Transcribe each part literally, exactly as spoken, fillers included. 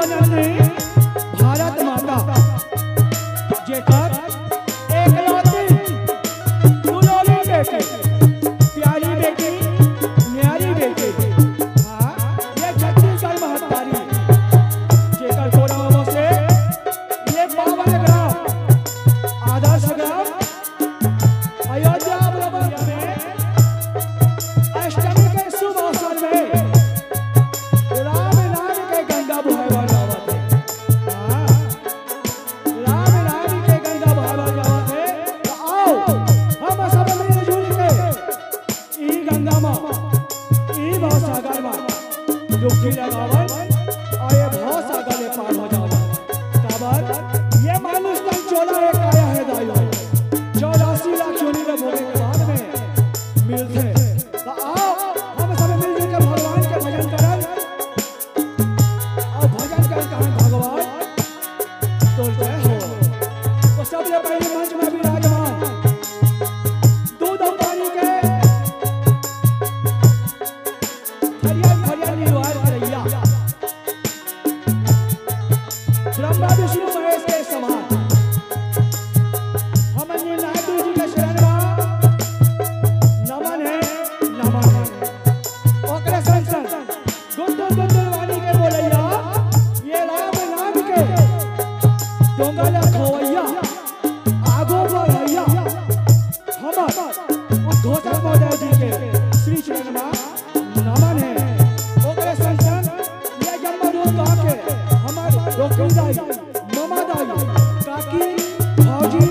जननी भारत माता, जेकर एकलौती दुलारी बेटी, प्यारी बेटी, न्यारी बेटी, हाँ, ये छत्तीसगढ़ महतारी, जेकर कोरा से ये पावन ग्राम, आदर्श ग्राम, अयोध्या वृंदावन में अष्टमी के शुभ अवसर में राम नाम के गंगा बहाए बर जावत हे। हाँ, राम नाम के गंगा बहाए बर जावत हे। तो आओ, हम सब मिलजुल के ई गंगा मा, ई भवसागर मा डुबकी लगावन अउ ये भवसागर ले पार हो जावन। काबर ये मानुष तन चोला हे, काया हे दाई हो। चौरासी लाख योनि में भोगे के बाद में मिलथे। त आओ, हम सब मिलजुल के भगवान के भजन करन। अउ भजन कर कहन भगवान तोर जय हो। तो सबले पहले मंच में विराजमान दूध अउ पानी के थरिया थरिया निवार करइया ब्रह्मा विष्णु महेश के समान हमन ये नायक जी के शरण मा नमन हे, नमन हे। ओकरे संग संग गुड्डू गुड्डू वाणी के बोलैया, ये राम नाम के डोंगा ला खोवैया, आगू बढ़ैया, हमर उद्घोषक महोदय जी के श्री चरण मा नमन हे। ओकरे संग संग ये जम्मो दूध गाँव के हमर डोकरी दाई, ममा दाई, काकी, भौजी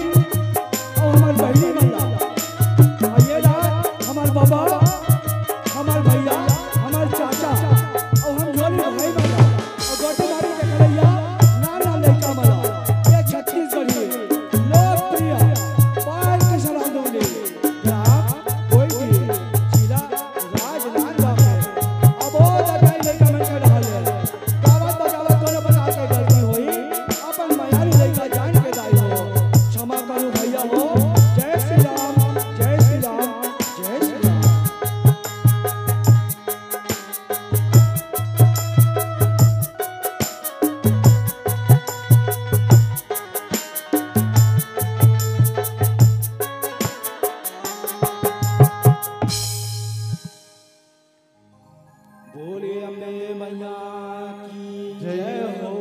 अउ हमर बहिनी मन ला। अउ ये ला हमर बबा, हमर भैया, हमर चाचा अउ हम झोली भाई मन ला। अउ गोटेदारी के खेलैया नान नान लइका मन ला। ये छत्तीसगढ़ी लोकप्रिय बाल किशोर डोंगरी ग्राम कोइटी, जिला राजनांदगांव के। अब ओ दादा लइका मन के रहल हे। गावत बजावत कोनो प्रकार के गलती होई, अपन मयारू लइका जान के दाई हो। क्षमा करू भैया हो। जय श्री राम, जय श्री राम, जय श्री राम। बोले अम्बे मैया की जय हो।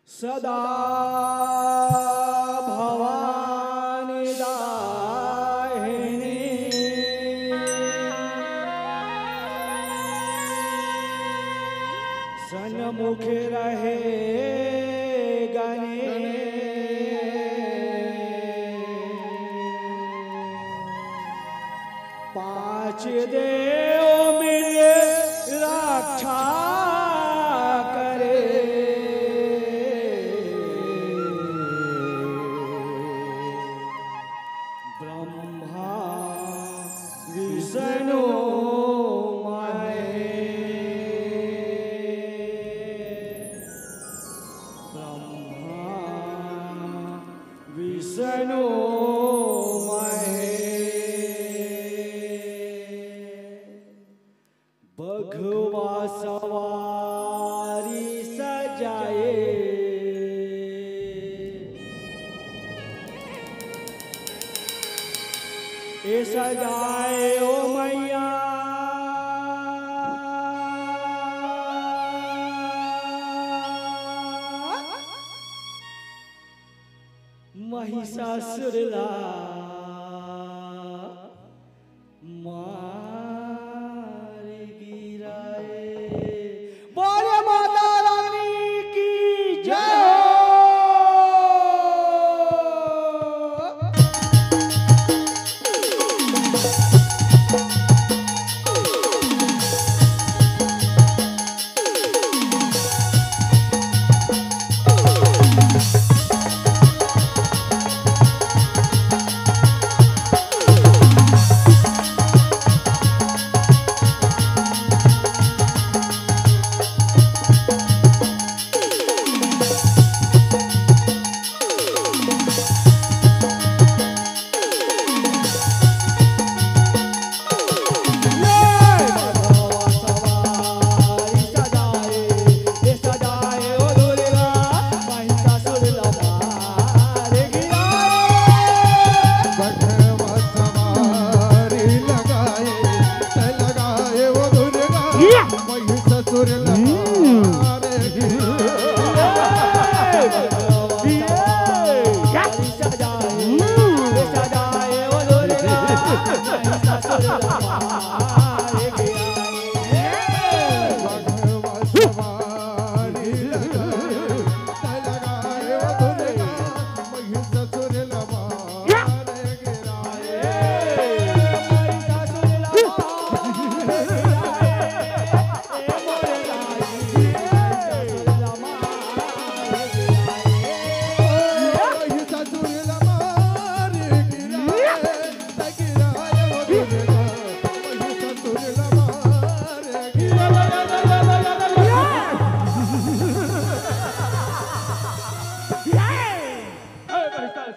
सदा भवानी दाहिनी सन्मुख रहे गणेश। पांच देव मिल रक्षा करे। ब्रह्मा विष्णु महेश। ब्रह्मा विष्णु महेश। बघवा सवारी सजाए। ए सजाए ओ मैया। महिषासुर ला मार गिराए। बोले माता रानी की जय हो। सवारी लगा, लगाए वो दुर्गा, महिषासुर ला मार गिराए। ए महिषासुर,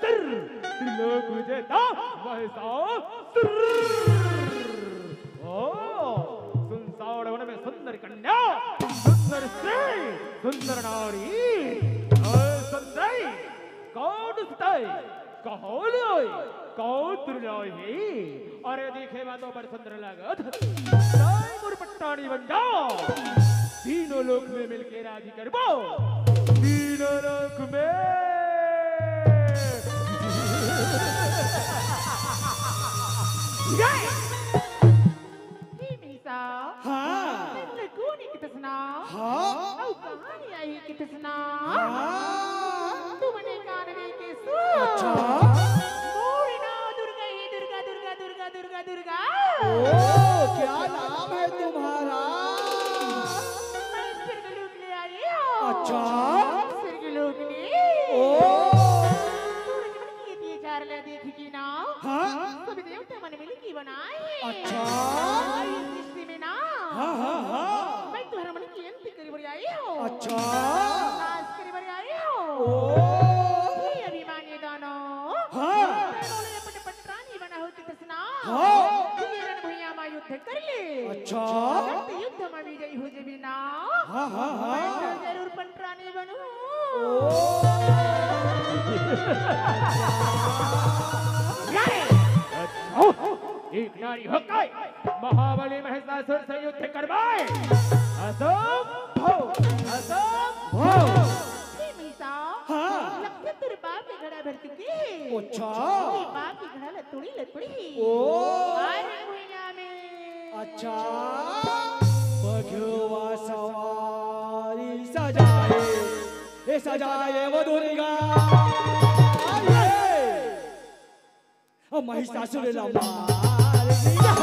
त्रिलोक विजेता महिषासुर। ओ, सुनसावड़ वन में सुंदर कन्या, सुंदर स्त्री, सुंदर नारी। ओ सुंदरी, कौन सुताई, कौन लोई, कौन तुरलोई ही? अरे देखे मा तो बड़ सुंदर लागत। नाई मोर पट्टानी बन जा। तीनों लोक में मिलके राजी करबो। तीनों लोक में। जय। हे मीसा। हाँ। तुम कोन कितसना? हाँ। अउ कहाँ ले आई कितसना? हाँ। तुमने कान में के सु। अच्छा। मोरी नाव दुर्गा ही दुर्गा, दुर्गा, दुर्गा, दुर्गा, दुर्गा। ओ, क्या नाम है तुम्हारा? मैं स्वर्गलोक ले आई हूँ। अच्छा। स्वर्गलोक ले। ओ। तू मन के दिए चार ले देखी की ना। हाँ। सब देवता मन मिल के बनाए। अच्छा। और इस सृष्टि में ना। हाँ, हाँ, हाँ। मैं तुहर मन की अंत करे बर आई हूँ। अच्छा। नाश करे बर आई हूँ। ओ। हे अभिमानी दानव। हाँ। मैं बोले अपन पटरानी बना होती तसना। हाँ। ये रण भुइयां मा युद्ध कर ले। अच्छा। अगर तू युद्ध मा विजयी हो जेबी ना। हाँ, हाँ, हाँ। मैं तो जरूर पटरानी बनूं। ओ। अच्छा। एक नारी होकर महाबली महिषासुर से युद्ध करवाए। असंभव, असंभव। हे मीसा, हाँ। लगथे तोर बाप के घड़ा भर चुके हे। अच्छा। ये बाप के घड़ा ल तोड़ी ल तोड़ी। ओ। अरे भुइयां में। अच्छा। बघवा सवारी सजाए, ए सजाए वो दुर्गा। ए। अब महिषासुर ला मार दिया।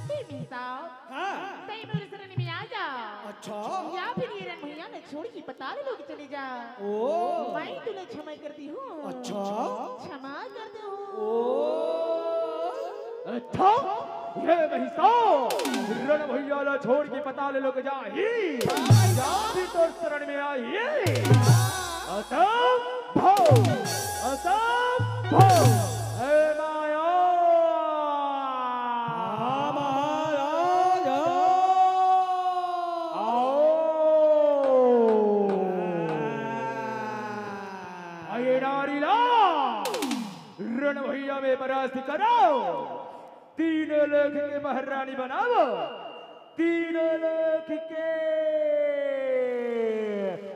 हे मीसा, हाँ। तैं मोर शरण में आ जा। अच्छा। या फिर ये रण भुइयां ल छोड़ के पताल लोक चले जा। ओ। मैं तुला क्षमा कर दी हूँ। अच्छा। क्षमा कर दी हूँ। ओ। अच्छा, हे महिषा, रण भुइयां ल छोड़ के पताल लोक जाही। या फिर तोर शरण में आही। असंभव, असंभव। हे माया। हाँ, महाराज। आओ। अये नारी ला रण भुइयां में परास्त करो। तीनों लोक के महारानी बनावो। तीनों लोक के।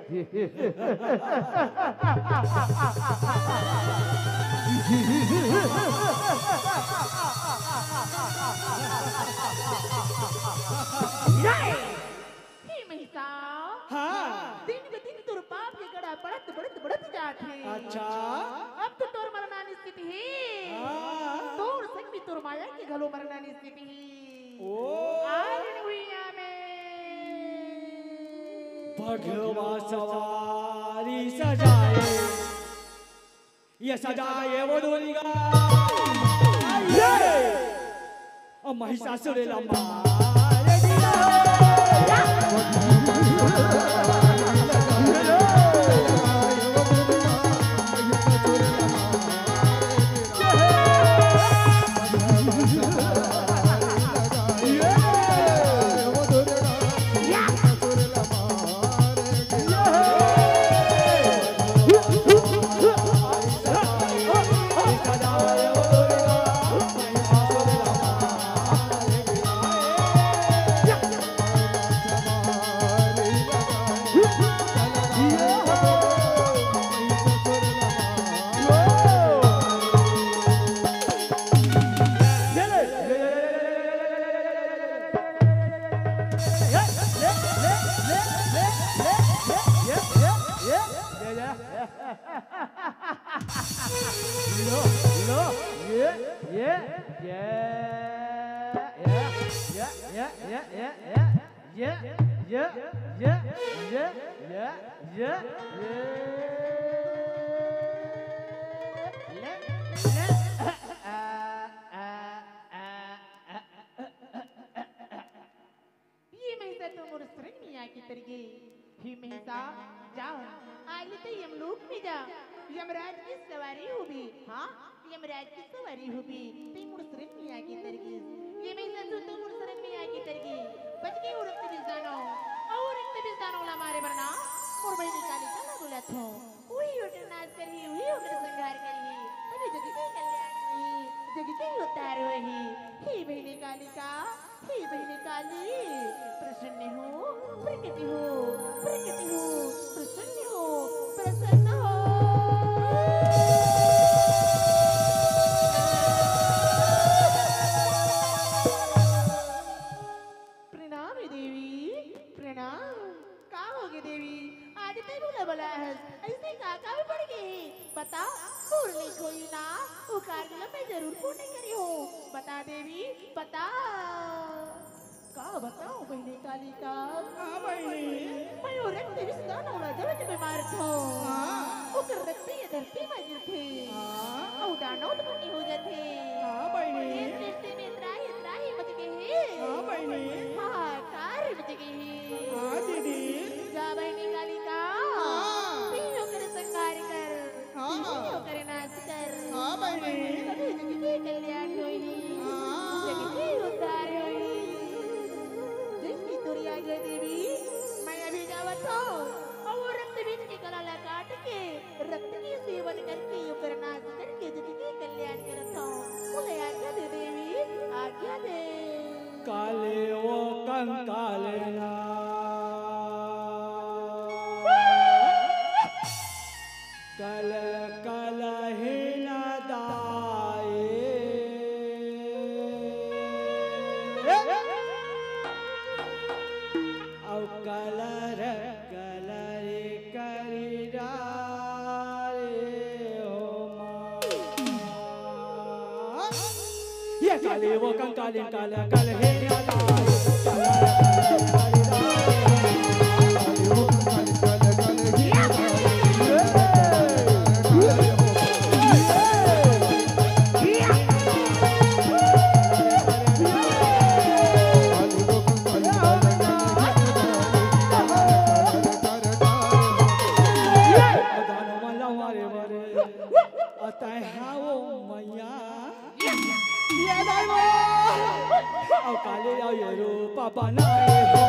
हे महिषा, हाँ। दिन ब दिन तोर पाप के गड़ा बढ़त, बढ़त, बढ़त जात हे। अच्छा। अब तो तोर मरना निश्चित हे। हाँ। तोर संग भी तोर माया के घलो मरना निश्चित हे। ओ। आरन भुइयां में। बघवा सवारी सजाए। ये सजा ये वो दुर्गा। ये! अब महिषासुर ला मार दिया। ये महिषा तो मोर शरण में आके तर गे। हे महिषा, जा, आज ले तैं यमलोक में जा, यमराज के सवारी होबे। हाँ, यमराज के सवारी होबे। तैं मोर शरण में आके तर गे। ये महिषा तो मोर शरण में आके तर गे। बच गे वो रक्त बीज दानव, अउ रक्त बीज दानव ला मारे बर ना मोर बहिनी कालिका ला बुलाथों। उही ओकर नाश करही, उही ओकर संहार करही, तभे जग के कल्याण होही, जग के उद्धार होही। हे बहिनी कालिका, हे बहिनी काली, प्रसन्न हो, प्रकट हो, प्रकट हो, प्रसन्न हो, प्रसन्न हो। प्रणाम हे देवी, प्रणाम। का होगे देवी? आज तैं मोला बलाए हस, अइसे का काम पड़ गे हे? बता, मोर ले कोई ना, वो कार्य ला मैं जरूर पूर्ण करिहूँ। बता देवी, बता। का बताओं बहिनी कालिका? हाँ बहिनी। मैं वो रक्त विष दानव ला जब जब मारथों, हाँ। ओकर रक्त ये धरती में गिरथे। हाँ। अउ दानव उत्पन्न हो जाथे। हाँ बहिनी। ये सृष्टि में त्राहि त्राहि मच गे हे। हाँ बहिनी। हाहाकार मच गे हे। हाँ दीदी। जा बहिनी कालिका। हाँ। तैं ओकर संहार कर। हाँ। तैं ओकर नाश कर। हाँ बहिनी। तभे जग के कल्याण होही। हाँ। जग के उद्धार होही। जय श्री दुर्गा देवी, मैं अभी जावत हूँ। अउ वो रक्त बीज के कला ला काट के रक्त के सेवन करके ओकर नाश करके जग के कल्याण करत हूँ। मोला आज्ञा दे देवी, आज्ञा दे। काले वो कंकाल ना। कल कल ही न दाए। अउ कलर कलर करी डारे हो माँ। ये काले वो कंकालिन काल कल हे न्याला। अतः वो मैया। ये दाई माँ। अउ काले अउ ये रूप बनाए हो।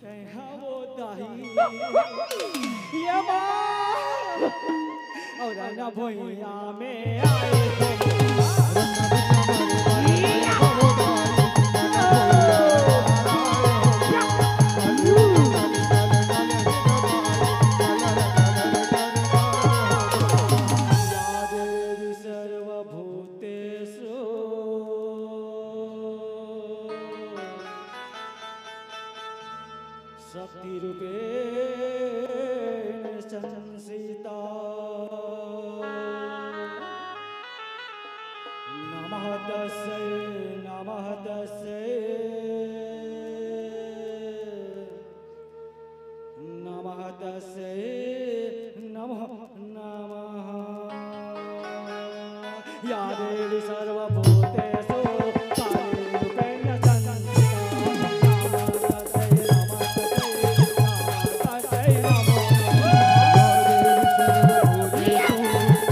तैं हा वो दाई। ये माँ। अउ रंग भुइयां में आए हो। या देवी सर्वभूतेषु शक्तिरूपेण संस्थिता। तस्यै नमः, तस्यै नमः, तस्यै नमो नमः। या देवी सर्वभूतेषु काली रूपेण संस्थिता। नमः तस्यै नमः, तस्यै नमः, तस्यै नमो नमः। या देवी सर्वभूतेषु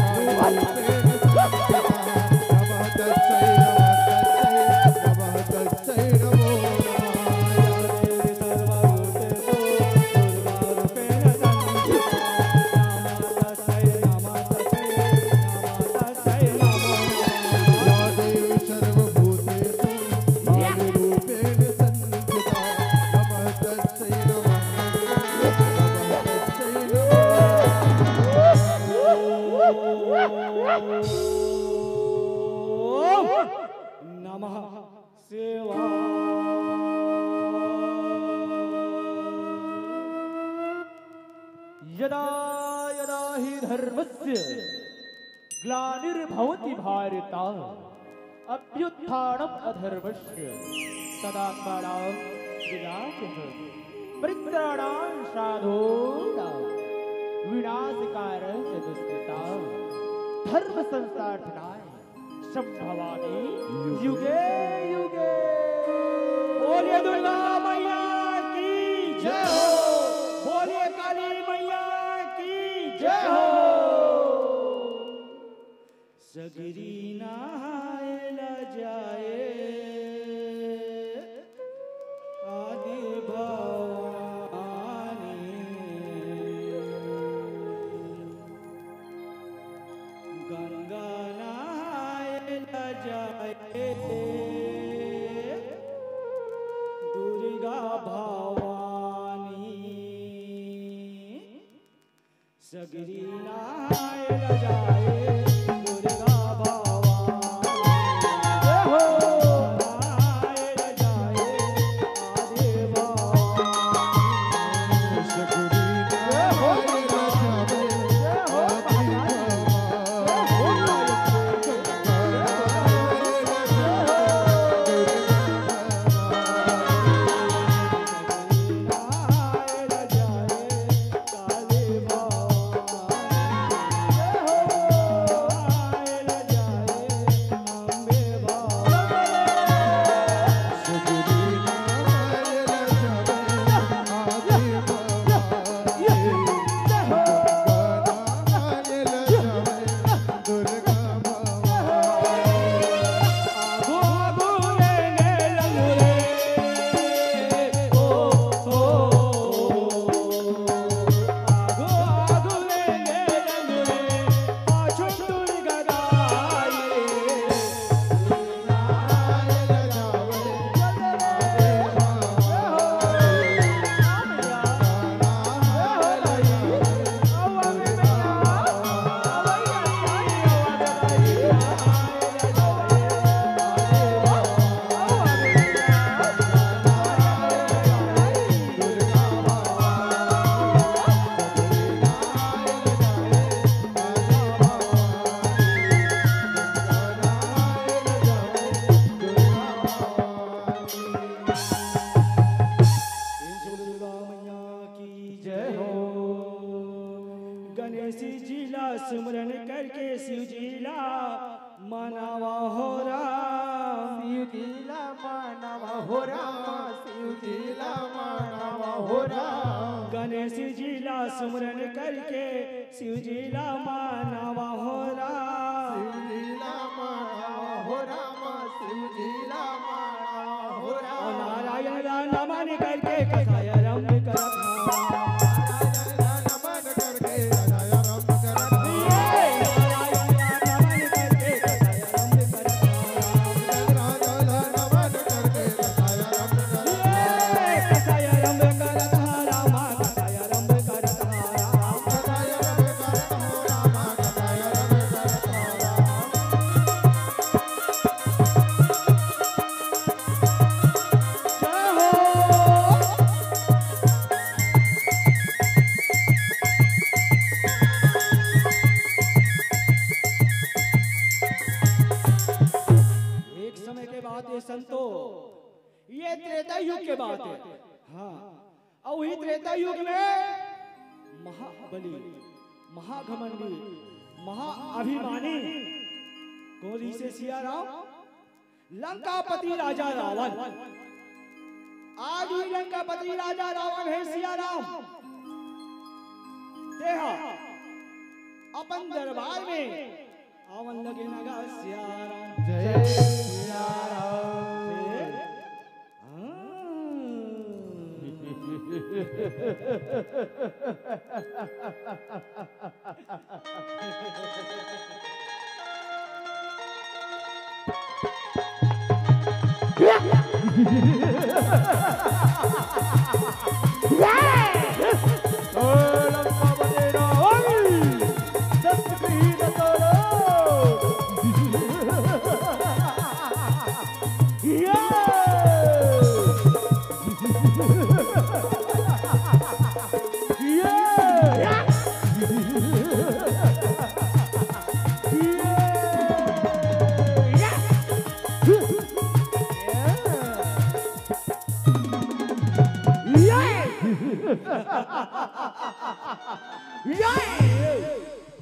काली रूपेण संस्थिता। नमः तस्यै नमः, तस्यै नमः, तस्यै नमो नमः। या देवी सर्वभूतेषु दुर्गारूपेण संस्थिता। नमः तस्यै नमः, तस्यै नमः, तस्यै नमो नमः। या देवी सर्वभूतेषु काली रूपेण संस्थिता। नमः तस्यै नमः, नमः तस्यै नमो नमः। नमः शिवाय। यदा यदा हि धर्मस्य ग्लानिर्भवति भारत, अभ्युत्थानम् अधर्मस्य तदात्मानं सृजाम्यहम्। परित्राणाय साधूनां विनाशकारं च दुष्कृतां। धर्म संस्थापनाय संभवामि युगे युगे। बोलिए दुर्गा मैया की जय हो। बोलिए काली मैया की जय हो। सगरी नहाए ला जाए आदि भवानी। गंगा नहाए ला जाए दुर्गा भवानी। सगरी नहाए ला जाए दुर्गा भवानी। जय हो। नहाए ला जाए आदि भवानी। सगरी नहाए ला जाए आदि भवानी। प्रेम से बोलो दुर्गा मैया की जय हो। गणेश जी ला सुमरन करके शिव जी ला मनावा हो राम। शिव जी ला मनावा हो राम, शिव जी ला मनावा हो राम। गणेश जी ला सुमरन करके शिव जी ला मनावा हो राम। शिव जी ला मनावा हो राम, शिव जी ला मनावा हो राम। नारायण ला नमन करके कथा आरंभ करत हवं। नारायण ला नमन करके कथा आरंभ करत हवं। नारायण ला नमन करके कथा आरंभ करत हवं। नारायण ला नमन करके कथा आरंभ करत हवं। कथा आरंभ करत हवं रामा, कथा आरंभ करत हवं राम। संतो, ये त्रेता युग के बात है। हाँ, अउ उही त्रेता युग में महाबली, महाघमंडी, महाअभिमानी कोन रिहिसे सिया राम? लंकापति राजा रावण। आज भी लंकापति राजा रावण है सिया राम। तेहा अपन दरबार में आवन लगे नगा सिया राम। जय सिया राम। हाँ।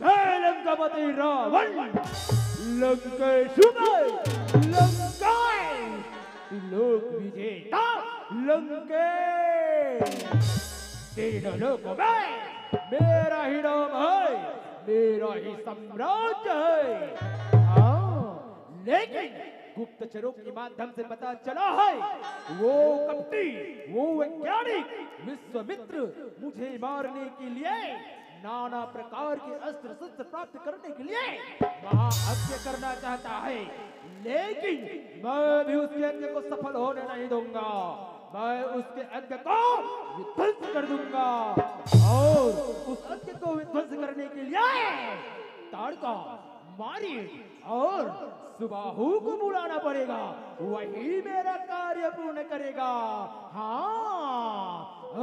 मैं लंकापति रावण, लंकेश मैं, लंकेश, त्रिलोक विजेता लंकेश। तीनों लोकों में मेरा ही नाम है, मेरा ही साम्राज्य है। हाँ, लेकिन गुप्तचरों के माध्यम से पता चला है, वो कपटी, वो वैज्ञानिक विश्वामित्र मुझे मारने के लिए, नाना प्रकार के अस्त्र शस्त्र प्राप्त करने के लिए महायज्ञ करना चाहता है, लेकिन मैं भी उसके यज्ञ को सफल होने नहीं दूंगा। मैं उसके यज्ञ को विध्वंस कर दूंगा, और उस यज्ञ को विध्वंस करने के लिए ताड़का, मारी और सुबाहु को बुलाना पड़ेगा, वही मेरा कार्य पूर्ण करेगा। हाँ,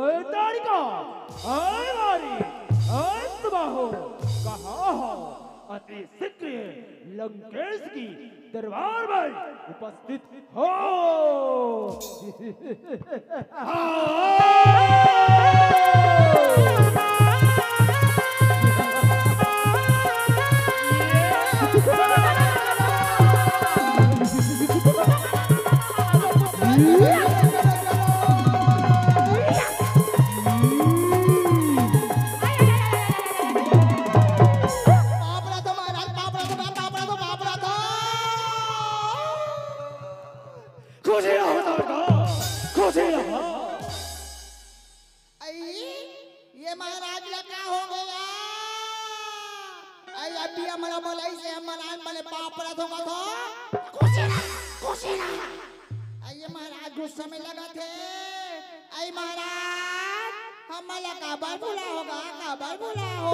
ऐ ताड़का, ऐ मारी, ऐ सुबाहु, कहाँ हो? अति शीघ्र लंकेश की दरबार में उपस्थित हो। खुशी रहो ताड़का, खुशी रहो। अई, ये महाराज ला का हो गया? अई, अभी हमला बोलाई से हम महाराज मले पाप रथ होगा तो। खुशी रहा, खुशी रहा। अई, ये महाराज गुस्सा में लगा थे। अई महाराज, हमला काबर बुला होगा, काबर बुला हो?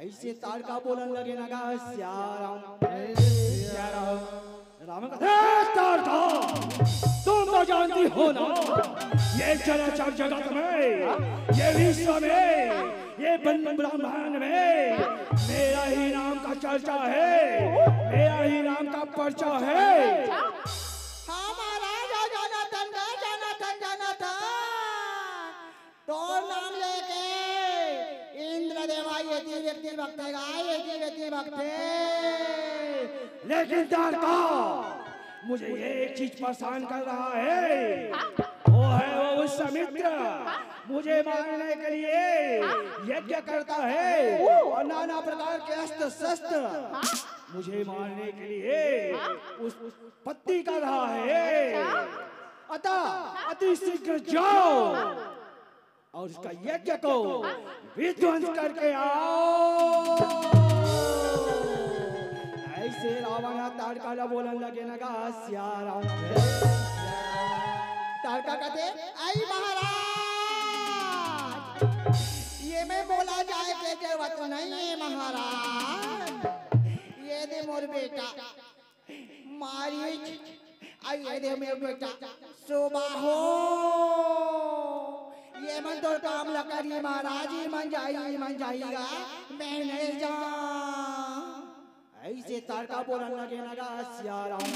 ऐसे ताड़का बोलन लगे नगा, सिया राम, सिया राम। रावण का, "ए ताड़का, तुम तो जानती हो ना, ये चराचर जगत में, ये विश्व में, ये बन ब्रह्मांड में मेरा ही नाम का चर्चा है, मेरा ही नाम का पर्चा है।" हाँ महाराज, हाँ जाना था, जाना था, जाना था। तोर नाम लेके इंद्र देवा ये ती व्यक्ति भक्तेगा, ये ती व्यक्ति भक्ते। लेकिन ताड़का, मुझे ये एक चीज परेशान कर रहा है, वो है वो विश्वामित्र। मुझे मारने के लिए यज्ञ करता है और नाना प्रकार के अस्त्र शस्त्र मुझे मारने के लिए उस उत्पत्ति कर रहा है। अतः अति शीघ्र जाओ और उसका यज्ञ को विध्वंस करके आओ। ऐसे रावण ह ताड़का ला बोलन लगे नगा, सिया राम। ताड़का कहते, "आई महाराज, ये में बोला जाए के जरूरत नहीं है महाराज। ये दे मोर बेटा मारीच, अई ये दे मेर बेटा सुबाहु, ये मन तोर काम ला करही महाराज, ये मन जाही, ये मन जाही गा, मैं नहीं जांव।" इसे तारका बोलन लगे ना गा सिया राम।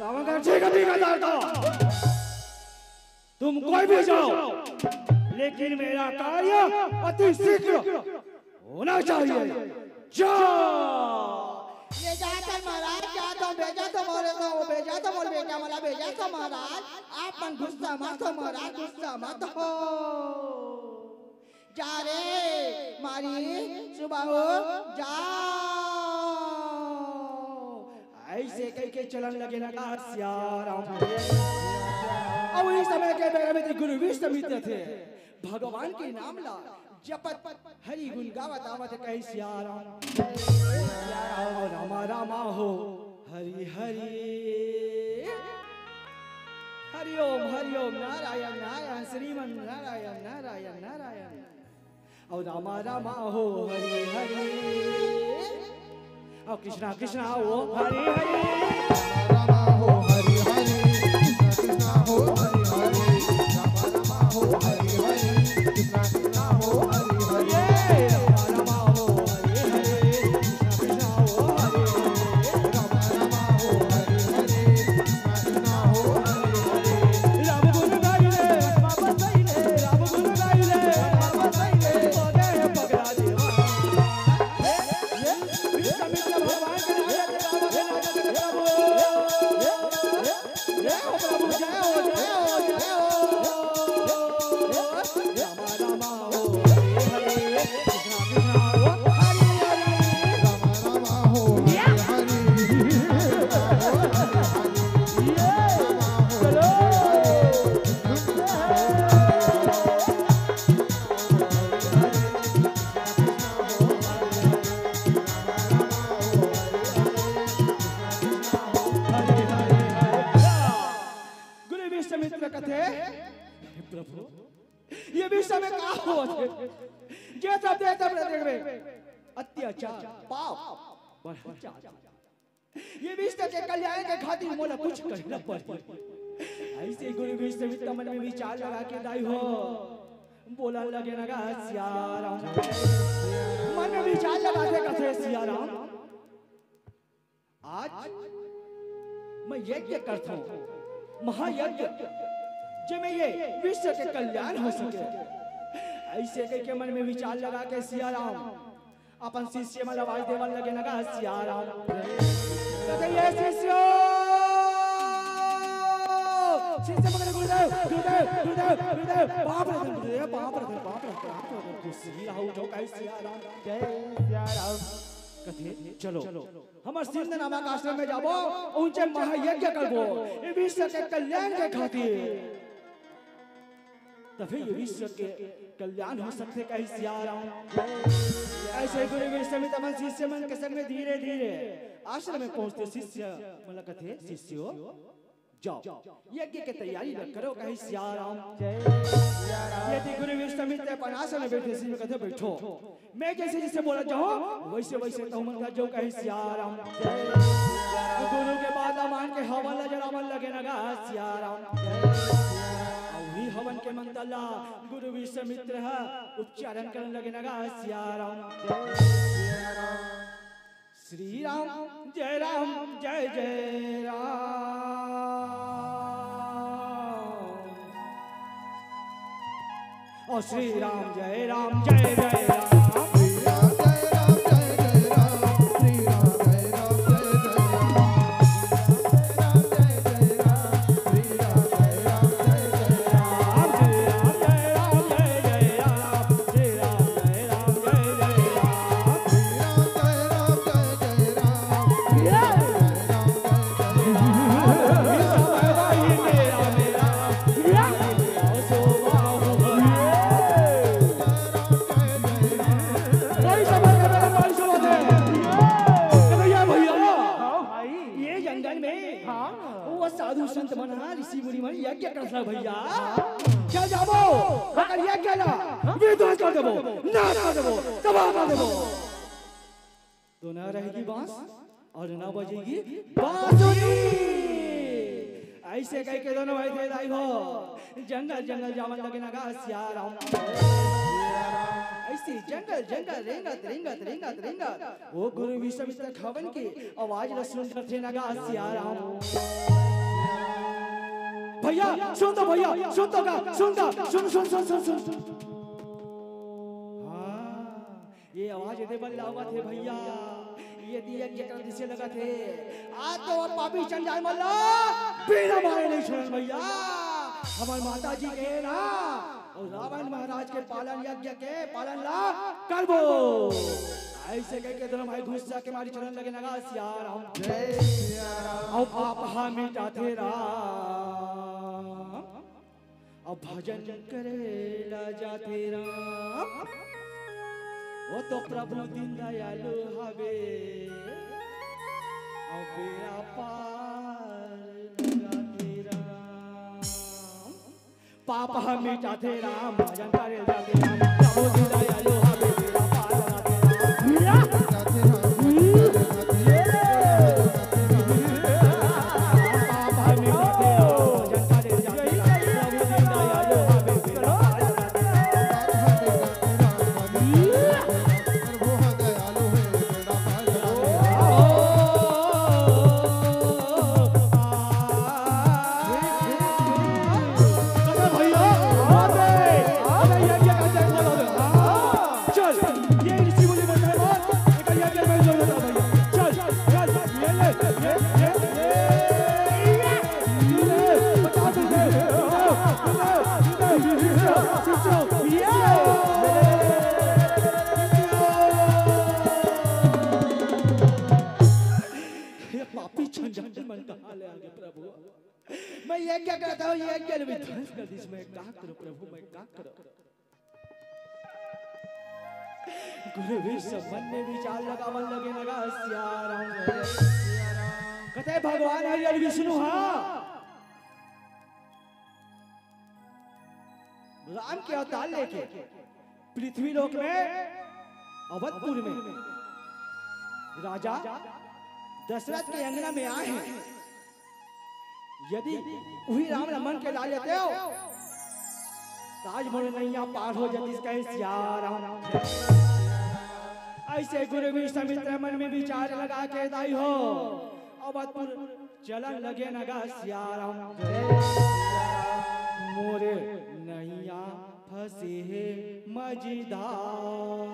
रावण का, "ठीक है, ठीक है तारका, तुम कोई भी जाओ, लेकिन मेरा कार्य अति शीघ्र होना चाहिए। जा।" ले जा तो महाराज, जा तो भेजा तो मोरे तो, वो भेजा तो मोर बेटा मला भेजा तो महाराज। आप मन गुस्सा मत हो महाराज, गुस्सा मत हो। जा रे मारी सुबह हो, जा। ऐसे कह के चलन लगे ना गा सिया राम। अब उही समय के बेरा में गुरु विश्वामित्र थे, भगवान के नाम ला जपत हरि गुण गावत आवत कहे सिया राम। रामा रामा हो हरि हरि। हरि ओम हरि ओम नारायण नारायण श्रीमन नारायण नारायण नारायण। और रामा रामा हो हरि हरि। और कृष्णा कृष्णा हो हरि हरि। रामा हो हरि हरि, कृष्णा कृष्णा हो हरि हरि, रामा रामा हो हरि हरि, कृष्णा कृष्णा हो हरि हरि। ये रामा रामा हो हरि हरि, कृष्णा कृष्णा हो हरि हरि, रामा रामा हो हरि हरि। राम गुण गाई रे, बाबा सही रे, राम गुण गाई रे, बाबा सही रे, बोले पगला देवा। विश्वामित्र भगवान के राजा के राजा के प्रभु। जय हो प्रभु, जय हो, जय हो, जय हो। रामा रामा हो हरे हरे, कृष्णा कृष्णा हो हरे हरे। रामा रामा हो हरे हरे। चलो। गुरु विश्वामित्र कथे, "हे प्रभु, ये विश्व में का होत हे? जे सब देख सब देख में अत्याचार, पाप बढ़त जात हे। ये विश्व के कल्याण के खातिर मोला कुछ करना पड़ही।" ऐसे गुरु विश्वामित्र मन में विचार लगा के दाई हो बोलन लगे ना गा सिया राम। मन में विचार लगा के कथे सिया राम, आज मैं यज्ञ करता हूँ, महायज्ञ, जेमे ये विश्व के कल्याण हो सके। ऐसे कह के मन में विचार लगा के सिया राम अपन शिष्य मन आवाज देवन लगे ना गा सिया राम। कथे, "ये शिष्यो, शिष्य मन गुरुदेव, गुरुदेव, गुरुदेव, गुरुदेव, पाप रतन गुरुदेव, पाप रतन, पाप रतन, पाप रतन, कुछ नहीं रहा हो जो कहे सिया राम।" जय सिया राम। कथे, "चलो, हमर सिंध नामक आश्रम में जाबो, उनसे महायज्ञ करबो, ये विश्व के कल्याण के खातिर। तभी ये विश्व के कल्याण हो सकथे," कहे सिया राम। ऐसे गुरु विश्वामित्र मन शिष्य मन के संग में धीरे धीरे आश्रम में पहुंचथे। शिष्य मन ला कथे, "शिष्यो, जाओ, यज्ञ के तैयारी ल करो," कहे सिया राम। यदि गुरु विश्वामित्र अपन आश्रम में बैठे, शिष्य कथे, "बैठो, मैं जैसे जैसे बोला जाऊं, वैसे वैसे तुमन कर जाओ," कहे सिया राम। गुरु के बात ला मान के हवन ला जलावन लगे ना गा सिया राम। अउ उही हवन के मंत्र ला गुरु विश्वामित्र ह उच्चारण करन लगे ना गा सिया राम। श्री राम जय राम जय जय राम। ओ श्री राम जय राम जय जय राम। श्री राम जय राम जय जय राम। श्री राम जय राम जय जय राम। श्री राम जय जय राम। श्री राम जय राम जय जय राम। श्री राम जय राम जय जय राम। श्री राम जय राम जय जय राम। श्री राम जय राम जय जय राम। श्री राम जय राम जय जय राम। कन्हैया भैया, हाँ भाई। ये जंगल में हाँ। वो साधु संत मन, ऋषि मुनि मन यज्ञ करत हे भैया। चल जाबो, ओकर यज्ञ ला विध्वंस कर देबो, नाश कर देबो, तबाह कर देबो। तो ना रहेगी बांस और ना बजेगी बांसुरी। ऐसे कह के दोनों भाई थे दाई हो जंगल जंगल जावन लगे ना गा सिया राम। से जंगल जंगल रेंगत रेंगत रेंगत रेंगत ओ गुरु विश्वामित्र के हवन के आवाज ल सुन डरथे न गा सियाराम। भैया सुन तो, भैया सुन तो गा, सुन गा, सुन, सुन, सुन, सुन, सुन। हाँ, ये आवाज एदे बर ल आवत हे भैया, ये दिया के कर दिसे लगत हे। आज तो वो पापी चंडाल मन ला बिना मारे नहीं छोड़न भैया। हमर माता जी के ना, अउ रावण महाराज के पालन यज्ञ के पालन ला करबो। अइसे कहिके दोनों भाई घुस जाके मारी चलन लगे न गा सियाराम। जय सियाराम। अउ पाप हा मिटाथे राम, अउ भजन करे ला जाथे राम। वो तो प्रभु दीन दयालु हवे, अउ बेड़ा पार लगाथे राम। पाप ह मिटाथे राम, भजन करे जाथे राम, प्रभु दीन दयालु हवे, बेड़ा पार लगाथे राम। पाप ह मिटाथे राम, भजन करे जाथे राम, प्रभु दीन दयालु हवे, बेड़ा पार लगाथे राम। ये पापी चंडाल मन कहाँ ले आगे प्रभु? मैं ये क्या करता हूँ, ये क्या विध्वंस कर दिस, मैं का करूँ प्रभु, मैं का करूँ? गुरु विश्व मन में विचार लगावन लगे न गा सियाराम। कथे भगवान हरि हरि विष्णु हा राम के अवतार लेके पृथ्वी लोक में अवधपुर में राजा दशरथ के अंगना में आए हैं। यदि उही राम ल मन के ला लेते हो, त आज मोर नैया पार हो जातिस कहे सियाराम। अइसे गुरु विश्वामित्र मन में विचार लगा के दाई हो, अवधपुर चलन लगे न गा सियाराम। मोरे नैया फंसे हे मझधार,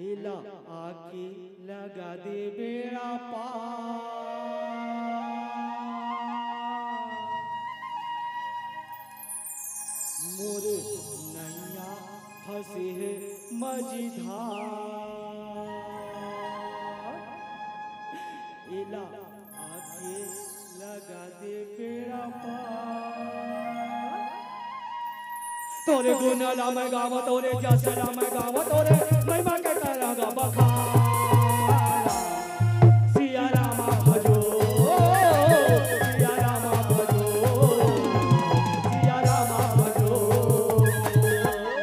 एला आके लगा दे बेड़ा पार। मोरे नैया फंसे हे मझधार, एला आके लगा दे बेड़ा पार। तोरे गुण ला मैं गावँ, तोरे जस ला मैं गावँ, तोरे महिमा के करँव बखान। सिया राम भजो, सिया राम भजो, सिया राम भजो।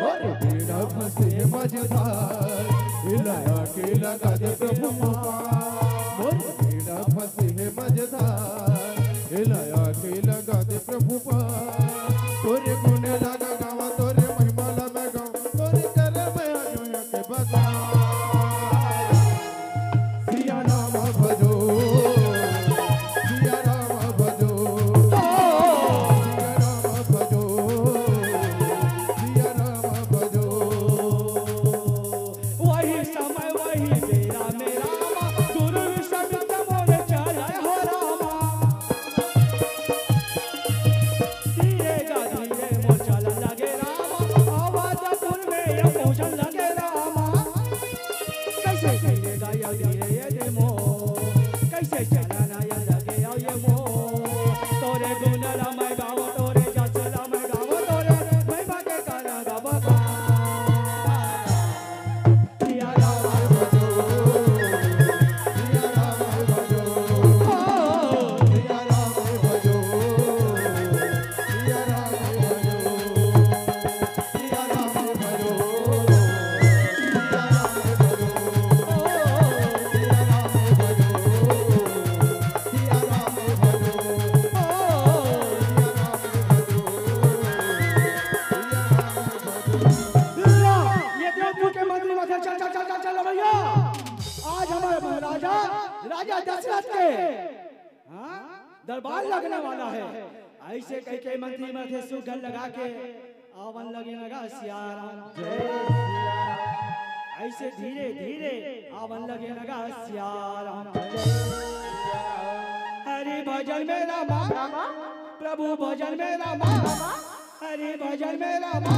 मोर बेड़ा फंसे मझधार, एला आके लगा दे प्रभु पार। मोर बेड़ा फंसे हे मझधार, एला आके लगा दे प्रभु पार। तोरे गुण ला गावँ, तोरे महिमा ला मैं गावँ, तोरे करम मैं आजो यहाँ के बखान। सिया राम भजो, सिया राम भजो, सिया राम भजो, सिया राम भजो। वही समय वही बेरा में रामा, गुरु विश्वामित्र मोर चले हो रामा। धीरे गा धीरे मोर चलन लगे रामा, अवधपुर में ये पहुँचन लगे रामा। राजा दशरथ के, हाँ, दरबार लगने वाला है। अइसे कहिके मंत्री मन ह सुग्घर लगा के आवन लगे न गा सियाराम। अइसे धीरे धीरे आवन लगे न गा सियाराम। हरि भजन में रामा, प्रभु भजन में रामा, हरि भजन में रामा,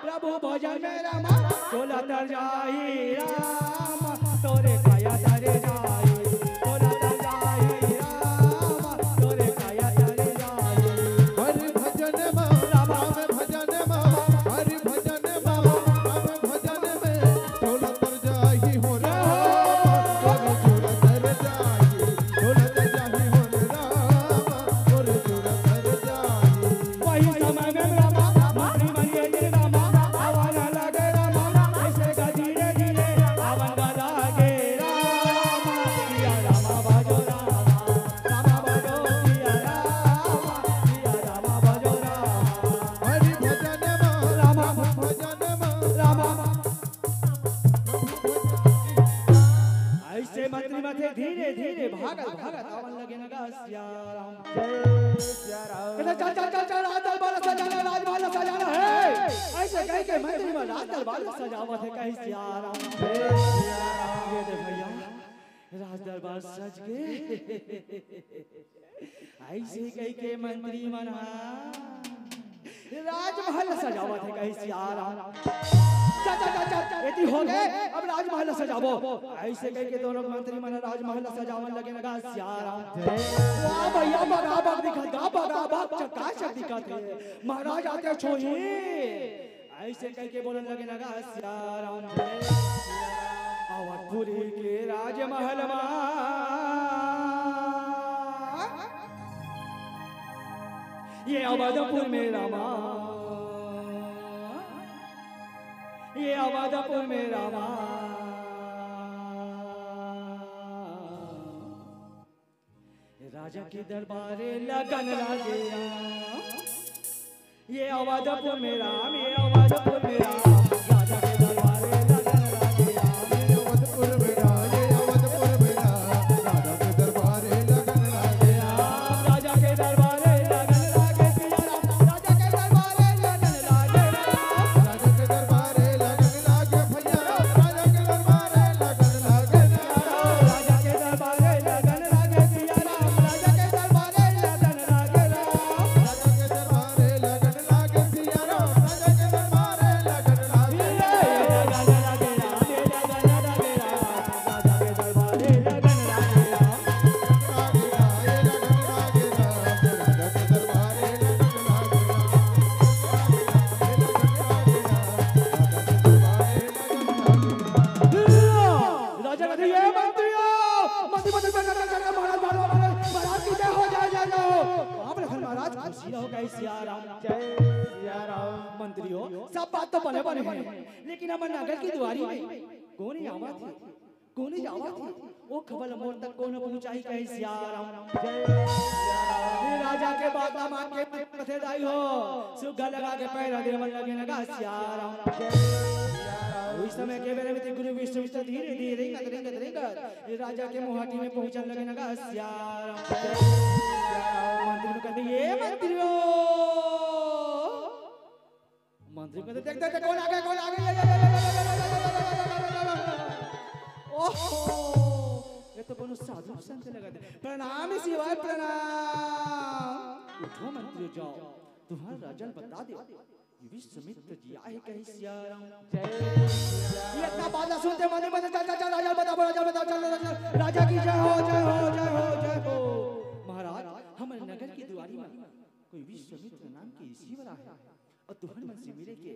प्रभु भजन में रामा। तोला तर जाही राम, तोरे काया तर जाही। तोला तर जाही राम, तोरे काया तर जाही। हरि भजन में, राम भजन में, हरि भजन में, राम भजन में। तोला तर जाही हो राम, तोरे चूड़ा तर जाही। तोला तर जाही हो राम, तोरे चूड़ा तर जाही। वही समय में रामा, मंत्री बनिए जी रामा, आवन लगे रामा, अइसे गा धीरे धीरे, आवन गा लगे रामा, सिया रामा बाजो रामा, रामा बाजो सिया रामा, सिया रामा बाजो रामा। हरि भजन में, रामा भजन में, रामा। अइसे मंत्री मन ह धीरे धीरे भागत भागत आवन लगे न गा सियाराम। जय सियाराम। कहते, "चल, चल, चल, चल, राज दरबार सजाना, राजमहल सजाना है।" अइसे कहिके मंत्री मन राज दरबार सजावत हे, कहे सियाराम। जय सियाराम। ये दे भइया, राज दरबार सज गे। अइसे कहिके मंत्री मन ह राजमहल सजावत हे, कहे सियाराम। चल, चल, चल, चल, एती हो गे, अब राजमहल सजाबो। अइसे कहिके दोनों मंत्री मन राजमहल सजावन लगे न गा सियाराम। वाह भइया, बगाबग दिखत गा, बगाबग, चकाचक दिखत हे। महाराज आते छोही। अइसे कहिके बोलन लगे न गा सियाराम। अवधपुरी के राजमहल मा, ये अवधपुर में रामा, ये अवधपुर में रामा। राजा के दरबारे लगन लागे राम। ये अवधपुर में राम, ये अवधपुर में राम। राजा के दरबारे लगन लागे राम। ये अवधपुर में राम, ये अवधपुर में राम। राजा के दरबारे लगन लागे राम। राजा के दरबारे लगन लागे सिया राम। राजा के दरबारे लगन लागे राम। राजा के दरबारे लगन लागे भैया राम। राजा के दरबारे लगन लागे राम। राजा के दरबारे लगन लागे सिया राम। राजा के दरबारे लगन लागे राम। राजा के दरबारे लगन लागे सिया राम। राजा के दरबारे लगन लागे राम। राजा कथे, "ये मंत्री हो, मंत्री, मंत्री, मंत्री, मंत्री, महाराज, महाराज, महाराज, महाराज की जय हो, जय, जय, जय हो।" आप लखन महाराज खुशी रहो, कहे सिया राम। जय सिया राम। मंत्री हो, सब बात तो बने बने हे, लेकिन हमर नगर की दुआरी में कोन आवत हे, कोन जावत हे, ओ खबर मोर तक कोन पहुंचाही, कहे सिया राम। जय सिया राम। ये राजा के बात ला मान के कथे दाई हो, सुग्घर लगा के पैरा देवन लगे न गा सिया राम। जय सिया राम। उही समय के बेरा में ते गुरु विश्वामित्र धीरे धीरे रेंगत रेंगत रेंगत ये राजा के मुहाटी में पहुंचन लगे न गा सिया राम। जय सिया राम। मंत्री मन कथे, "ये मंत्री हो।" मंत्री मन कथे, "देख, देख, देख, कोन आ गे, कोन आ गे?" ओहो, ये तो कोनो साधु संत लगत हे। "प्रणाम शिवाय, प्रणाम।" "उठो मंत्री, जाओ, तुम्हार राजा ल बता देव, विश्वामित्र जी आए हे, कहे सिया राम।" जय सिया राम। ये इतना बात ला सुनते मंत्री मन कथे, "चल, चल, चल, राजा ल बताबो, राजा ल बताबो, चल, चल, चल, राजा की जय हो, जय हो, जय हो, जय हो।" "महाराज, हमर नगर की दुआरी में कोई विश्वामित्र नाम के ऋषिवर आए हे, अउ तुहर मन से मिले के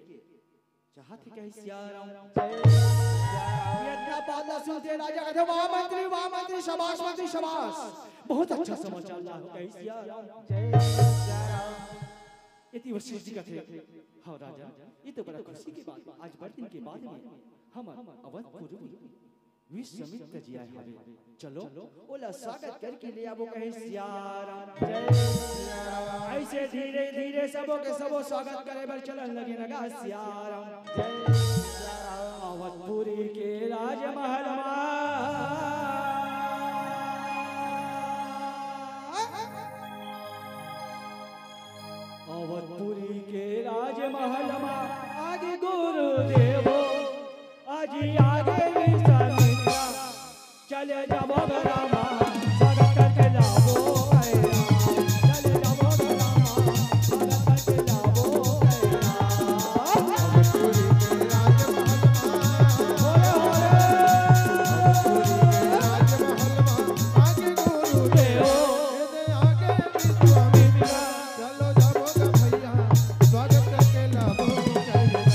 चाहत हे, कहे सिया राम।" ये इतना बात ला सुनते राजा कथे, "वाह मंत्री, वाह मंत्री, शाबाश मंत्री, शाबाश, बहुत अच्छा समाचार लाए हो, कहे सिया राम।" एती वशिष्ठ जी कथे, "हाँ राजा, ये तो बड़ा खुशी की बात हे, आज बड़ दिन के बाद में हमर अवधपुर में विश्वामित्र जी आए हवे, चलो ओला स्वागत करके ले आबो, कहे सिया राम।" जय सिया राम। अइसे धीरे धीरे सबो के सबो स्वागत करे बर चलन लगे न गा सिया राम। जय सिया राम। अवधपुरी के राजमहल मा चले जाबो ग रामा, स्वागत करके लाबो कहिरा। चले जाबो ग रामा, स्वागत करके लाबो कहिरा। होरे, होरे। चलो जाबो ग भैया, स्वागत करके लाबो कहिरा।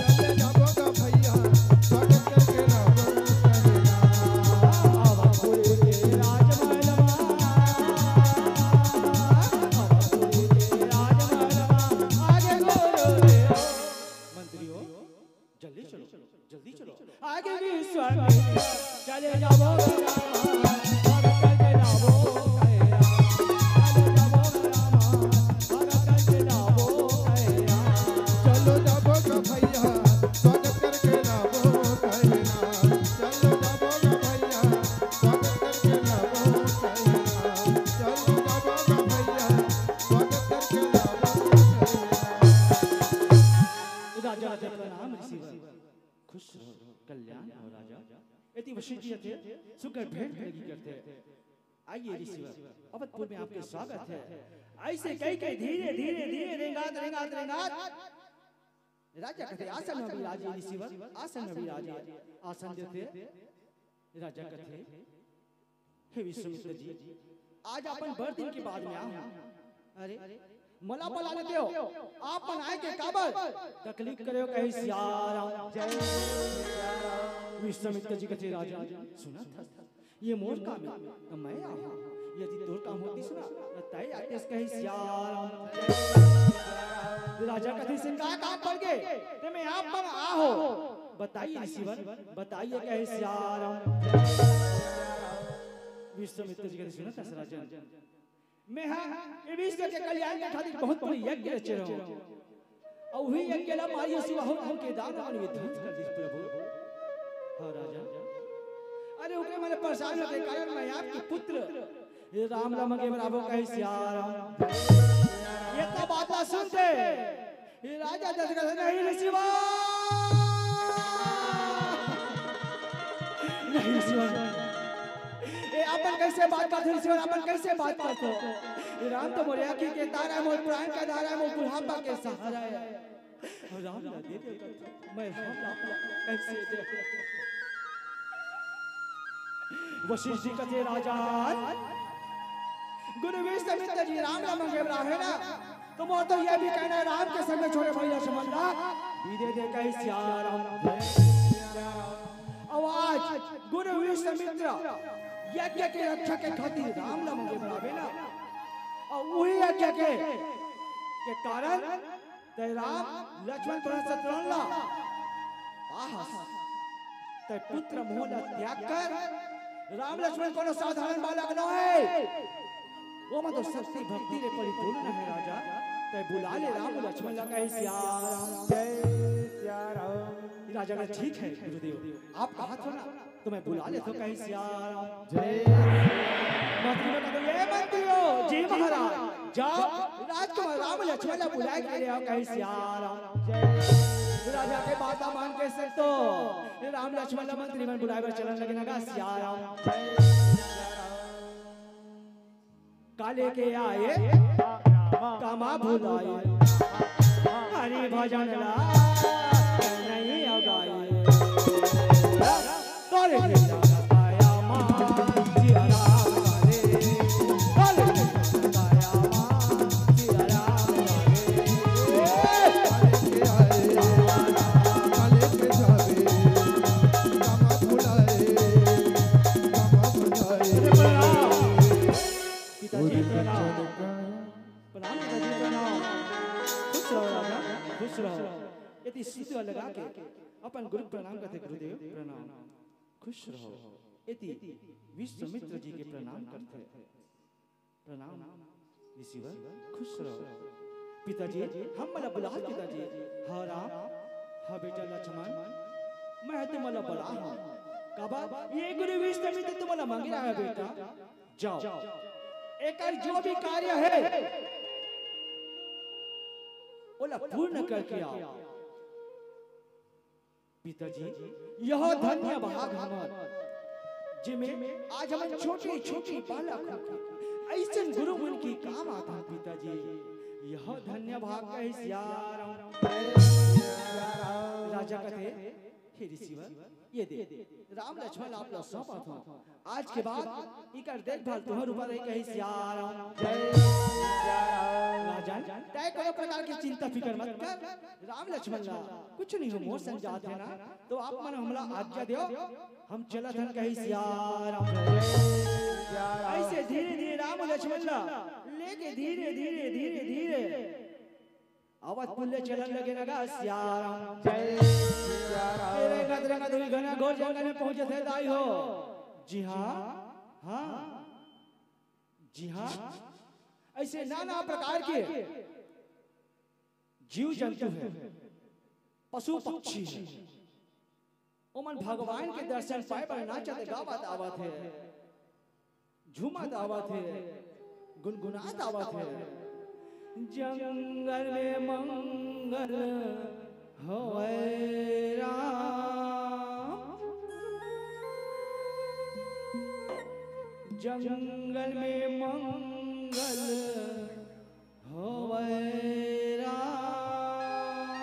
चलो जाबो ग भैया, स्वागत करके लाबो कहिरा। अवधपुरी के राजमहलवा, अवधपुरी के राजमहलवा, आगे गुरुदेव। मंत्री हो, जल्दी चलो, जल्दी चलो। आगे विश्वामित्र, चले जाबो ग रामा, स्वागत करके लाबो कहिरा। चले जाबो ग रामा, स्वागत करके लाबो कहिरा। चलो जाबो ग भैया, स्वागत करके लाबो कहिरा। चलो जाबो ग भैया, स्वागत करके लाबो कहिरा। चलो जाबो ग भैया, स्वागत करके लाबो कहिरा। राजा के प्रणाम ऋषिवर। खुश रहो, कल्याण रहो राजा। एती वशिष्ठ जी थे, सुकर भेंट लगी करथे। आइए ऋषिवर, अवधपुर में आपके स्वागत है। ऐसे कहिके धीरे, धीरे, धीरे रेंगात, रेंगात, रेंगात राजा कथे, "आसन में विराजे ऋषिवर, आसन में विराजे।" आसन देथे। राजा कथे, "हे विश्वामित्र जी, आज अपन बड़ दिन के बाद में आए हंव। अरे, मोला बला लेते हो, आप मन आए के काबर तकलीफ करे हो?" कहे, "सियाराम।" विश्वामित्र जी कथे, "राजा, सुनत हस, ये मोर काम हे, त मैं आए हंव। यदि तोर काम होतिस ना, त तैं आतेस।" कहे, "सियाराम।" राजा कथे, "से का काम पड़ गे, ते में आप मन आए हो? बताइए ऋषिवर, बताइए।" कहे, "सियाराम।" विश्वामित्र जी कथे, "सुनत हस राजन, मैं हा ये विश्व के कल्याण के खातिर बहुत बड़ी यज्ञ रचे रहेंव। अउ उही यज्ञ ला मारियो सिवा हो राम के दानव मन ध्वंस कर दिस प्रभु।" हाँ राजा, अरे ओकरे मन परेशान होए के कारण मैं आपके पुत्र ये राम ला मंगे बर आबो। कहे, "सियाराम।" ये तो बात ला सुनते ये राजा दशरथ, "नहीं ऋषिवर, नहीं ऋषिवर, ये अपन कैसे बात करते ऋषिवर, अपन कैसे बात करते हो? ये राम तो मोर आँखी के तारा हे, मोर प्राण का धारा हे, मोर बुढ़ापा के सहारा हे। राम ला दे दे करते, मैं राम ला कैसे दे?" वशिष्ठ जी कथे, "राजा, गुरु विश्वामित्र जी राम ला मंगे बर आहे ना, त मोर तो ये भी कहना हे, राम के संग में छोटे भाई लक्ष्मण ला भी दे दे।" कहे, "सियाराम।" अउ आज गुरु विश्वामित्र यज्ञ के रक्षा के खातिर राम ला मंगे बर आबे ना, अउ उही यज्ञ के, के कारण तैं राम लक्ष्मण भरत शत्रुघ्न ला पाहस। तैं पुत्र मोह ला त्याग कर, राम लक्ष्मण कोनो साधारण बालक नोहे, ओमन तो शक्ति भक्ति ले परिपूर्ण हे राजा। तैं बुला ले राम लक्ष्मण ला। कहे, "सियाराम।" जय सियाराम। राजा कहे, "ठीक हे गुरुदेव, आप कहत हो ना, त मैं बुला लेथंव।" कहे, "सियाराम।" जय। मंत्री मन कथे, "ए मंत्री हो।" "जी महाराज।" "जाव, राजकुमार राम लक्ष्मण ला बुलाय के ले आव।" कहे, "सियाराम।" जय। राजा के बात ला मान के संतोष, राम लक्ष्मण ला मंत्री मन बुलाय बर चलन लगे ना गा, "सियाराम।" जय। काले के आए, कामा भुलाए, हरि भजन ला नहीं अवगाए। काले के आए, काया मा जिया राम काले, काले के आए, काया मा जिया राम काले। पिताजी प्रणाम। प्रणाम पिताजी प्रणाम। खुश रहो राजा, खुश रहो। एती स्तुति लगा के अपन गुरु प्रणाम करथे, गुरुदेव प्रणाम। खुश रहो। एती विश्वामित्र जी के प्रणाम करथे। प्रणाम ऋषिवर, खुश रहो। पिताजी, हमन ला बुलाहव पिताजी। हाँ राम, हाँ बेटा लक्ष्मण, मैं तुमन ला बुलाहव। काबर? ये गुरु विश्वामित्र तुमन ला मांगे रहा बेटा। जाव, एकर जो भी कार्य हे, ओला पूर्ण करके आव। पिताजी, यह धन्य भाग हमर, में आज हमन छोटे छोटे बालक होके अइसन गुरु मन के काम आथन पिताजी। यह धन्य भाग कहे सियाराम। राजा कथे, हे ऋषिवर, ये दे, राम लक्ष्मण आप ला सौंपत हंव। आज के बाद इकर देखभाल तुंहर ऊपर रही कहे सियाराम। राजन, तैं कोनो प्रकार के चिंता फिकर मत कर, राम लक्ष्मण ला कुछ नहीं हो, मोर संग जात हे ना, तो आप मन हमला आज्ञा देव, हम चलत हन कहे सियाराम। अइसे धीरे धीरे राम लक्ष्मण ला लेके धीरे धीरे धीरे धीरे अवधपुर ले चलन लगे न गा सियाराम। जय सियाराम। तेरे गद रंगत हुई घना घोर जंगल में पहुंचे थे दाई हो। जी हाँ, हाँ, जी हाँ। अइसे नाना प्रकार के जीव जंतु हे, पशु पक्षी हे, ओमन भगवान के दर्शन पाए बर नाचत गावत आवत हे, झूमत आवत हे, गुनगुनात आवत हे। जंगल में मंगल होवै राम, जंगल में मंगल होवै राम।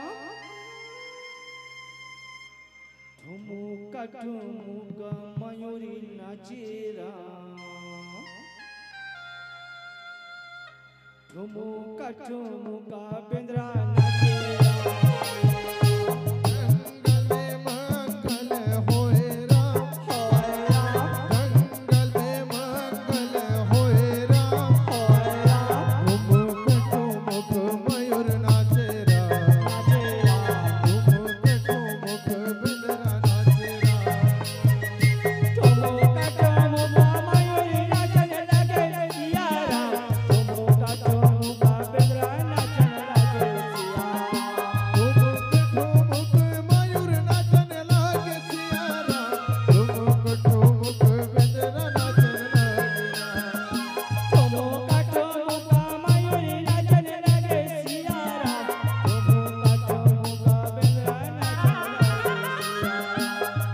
ठुमुक ठुमुक मयूरी नाचे राम। ठुमुक ठुमुक बेंदरा नाचे राम। जंगल में मंगल होए राम। होए राम। जंगल में मंगल होए राम। होए राम। ठुमुक ठुमुक मयूर नाचे राम। नाचे राम। ठुमुक ठुमुक बेंदरा नाचे राम। ठुमुक ठुमुक मयूर नाचन लगे सिया राम। ठुमुक ठुमुक बेंदरा नाचन लगे सिया राम। ठुमुक ठुमुक मयूर नाचन लगे सिया राम। ठुमुक ठुमुक बेंदरा नाचन लगे सिया राम। ठुमुक ठुमुक मयूर नाचन लगे सिया राम। ठुमुक ठुमुक बेंदरा नाचन लगे सिया राम।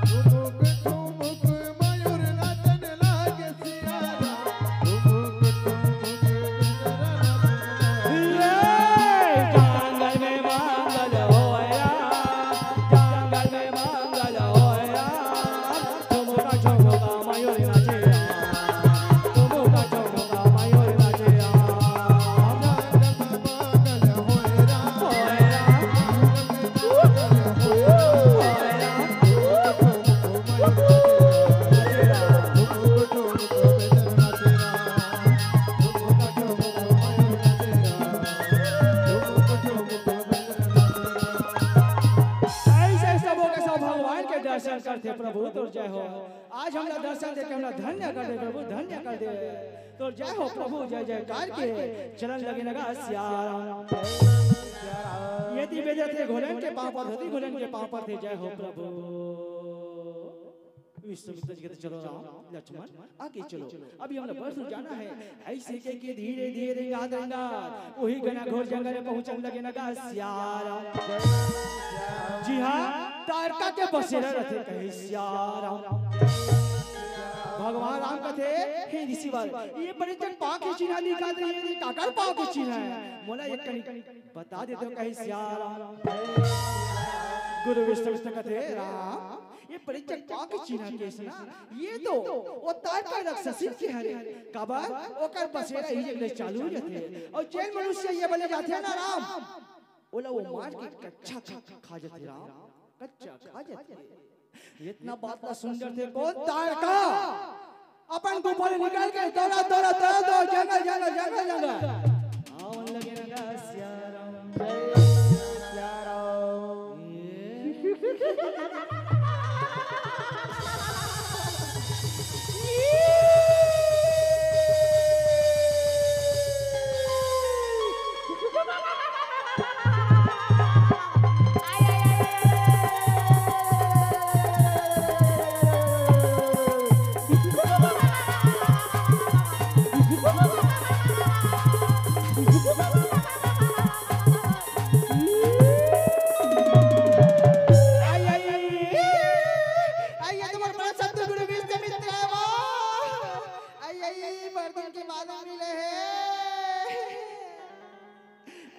ठुमुक ठुमुक मयूर नाचन लगे सिया राम। ठुमुक ठुमुक बेंदरा नाचन लगे। जंगल में मंगल होया, जंगल में मंगल होया। ठुमुक ठुमुक मयूर नाचे राम। ठुमुक ठुमुक मयूर नाचे राम। अइसे सबो के सब भगवान के दर्शन करथे प्रभु, तोर जय हो। आज हमला दर्शन देके हमला धन्य कर दे प्रभु, धन्य कर दे। तोर जय हो प्रभु, जय जयकार के चलन लगे न गा सिया राम। यदि बेजत हे घोलन के पाँव परथे, घोलन के पाँव परथे, जय हो प्रभु। विश्वामित्र जी कहते, चलो राम लक्ष्मण आगे चलो, अभी हमला बड़ दूर जाना हे। अइसे कहिके धीरे धीरे रेंगात रेंगात ओही घना घोर जंगल में पहुंचन लगे न गा सिया राम। जी हाँ, तारका के बसेरा रथे कहे सिया राम। भगवान राम कथे, हे ऋषिवर, ये बड़े जन पाँव के चिन्हा दिखात रही हे, ये काकर पाँव के चिन्हा हे? मोला एक कनी बता देते हो कहे सिया राम। गुरु विष्णु विष्णु कथे, राम, ये बड़े जन पाँव के चिन्हा केस ना, ये तो वो तारका राक्षसी के हरे। काबर? ओकर बसेरा ही जगह चालू हो जाथे। अउ जेन मनुष्य ये बने जाथे ना राम, ओला वो मार के कच्चा खा, खा जाथे राम, कच्चा खा जाथे। इतना बात ला सुन डरथे कोन तारका? अपन गुफा ले निकल के दौड़ा, दौड़ा, दौड़ा, दौड़ा, जंगल, जंगल, जंगल, जंगल। आवन लगे न गा सिया राम। जय सिया राम। ये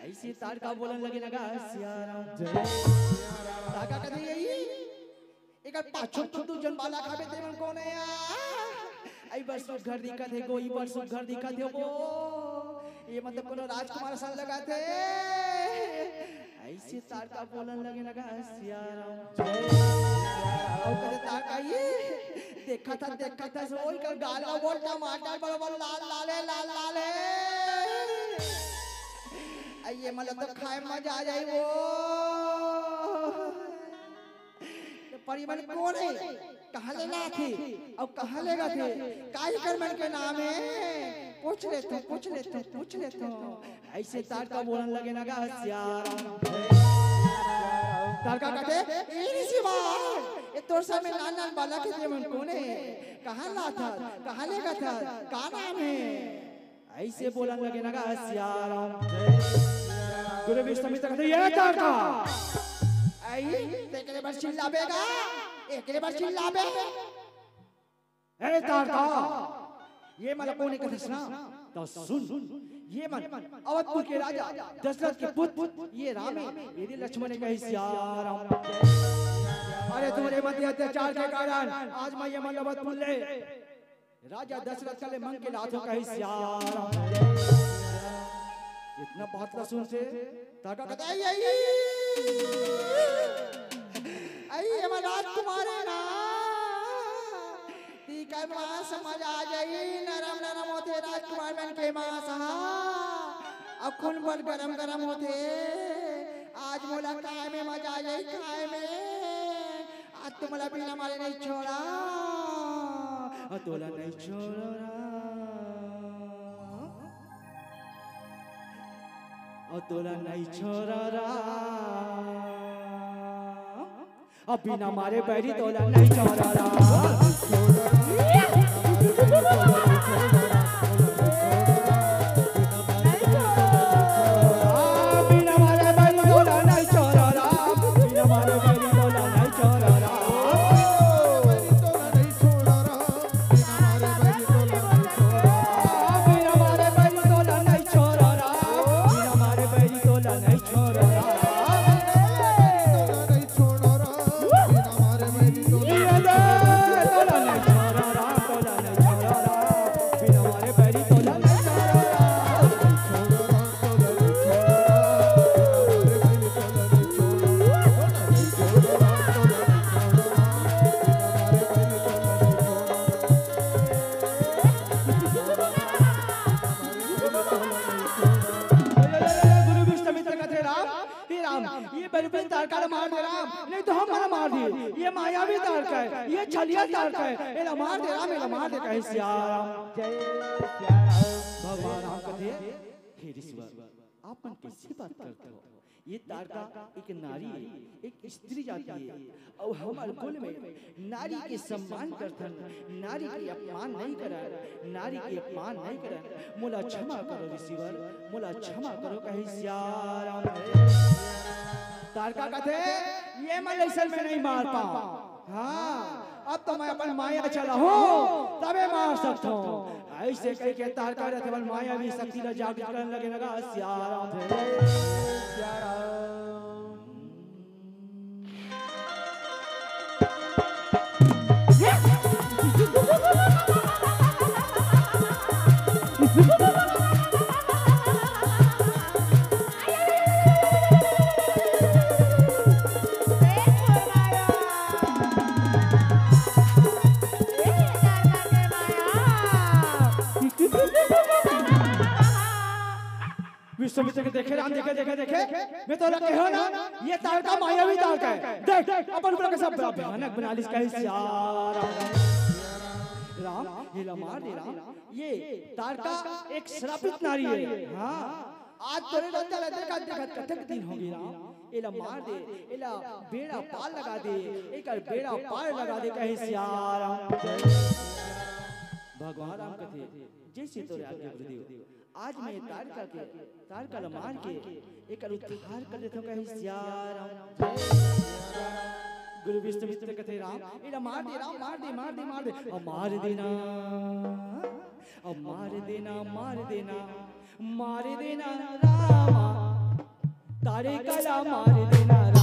अइसे तारका बोलन लगे ना गा सियाराम। तारका कथे, "यही एकर पाछू तू दू झन बालक हावे, ते मन कोन हे या? अई बर सुघर दिखत हे गो, ई बर सुघर दिखत हे वो। ये मतलब कोनो राजकुमार असन लगत हे।" अइसे तारका बोलन लगे ना गा सियाराम। अउ कथे तारका, "ये देखत हस, देखत हस, ओ एकर गाल ला बोल टमाटर बरोबर लाल लाल हे, लाल लाल हे। अई ये मतलब तो खाए म मजा आ जाही वो।" त पर ये मन कोन हे, कहाँ ले लाथे, अउ कहाँ लेगथे, का एकर मन के नाम हे? पूछ लेथों, पूछ लेथों, पूछ लेथों। अइसे तारका बोलन लगे ना गा सियाराम। तारका कथे, "ए ऋषि बर, ए तोर समे नान नान बालक हे, ते मन कोन हे? कहाँ लाथस, कहाँ लेगथस, का नाम हे?" अइसे बोलन लगे ना गा सियाराम। गुरु विश्वामित्र कथे, "ए तारका, अई, ते एकरे बर चिल्लाबे गा, एकरे बर चिल्लाबे?" ए तारका, ये मन ला कोन हे कथस ना? त सुन, ये मन अवधपुर के राजा दशरथ के पुत्र, ये राम हे, ये दे लक्ष्मण हे कहे सियाराम। अरे तोरे मन के अत्याचार के कारण आज मैं ये मन अवधपुर ले राजा दशरथ का ले मंग के लाथों कहे सियाराम। इतना बात ला सुनथे तारका कथे, "अई, अई, अई, हमर राजकुमार हे ना, तीकर मांस मजा आ जाही, नरम नरम होथे राजकुमार मन के मांस हा, अउ खून बर गरम गरम होथे, आज मोला खाए में मजा आ जाही, खाए में।" "आज तो मोला बिना मारे नहीं छोड़ा, आ तोला नहीं छोड़ा, आ तोला नहीं छोड़ा, आ बिना मारे बैरी तोला नहीं छोड़ा।" गुरु विश्वामित्र कथे, "राम, हे राम, ये बलि तारका ला मार दे राम, नहीं तो हम मन ला मार दिही। ये मायावी तारका हे, ये छलिया तारका हे, एला मार दे राम, एला मार दे," कहे सियाराम। भगवान राम कथे, "हे ऋषिवर, आप मन कइसे बात करत हो? ये तारका एक नारी हे, एक स्त्री जाति हे, अउ हमर कुल में नारी के सम्मान करथन, नारी के अपमान नहीं करन, नारी के अपमान नहीं करन। मोला क्षमा करो ऋषिवर, मोला क्षमा करो," कहे सियाराम। तारका कथे, "ये मन अइसन में नहीं मार पाओं। हाँ, अब तो मैं अपन माया चलाहूँ, तभे मार सकथों।" अइसे कहिके तारका रथ अपन मायावी शक्ति ला जागृत करन लगे ना गा सियाराम। विश्वामित्र के देखे, राम देखे, देखे, देखे, मैं तोला कहेंव ना, ये तारका मायावी तारका हे। देख, अपन ऊपर कैसा भयानक बना लिस, कहे सियाराम। राम, एला मार दे राम, ये तारका एक श्रापित नारी हे। हाँ, आज तोरे रद्दा ला देखत, देखत कतक दिन होगे राम, एला मार दे, एला बेड़ा पार लगा दे, एकर बेड़ा पार लगा दे, कहे सियाराम। भगवान राम कथे, जैसे तोरे आज्ञा गुरुदेव। आज मैं तारका के, तारका ला मार के एकर उद्धार कर देथों, कहे सियाराम। गुरु विश्वामित्र कथे, "राम, एला मार दे, राम, मार दे, मार दे, मार दे, अब मार देना, अब मार देना, मार देना, मार देना, रामा, तारे कला मार देना राम।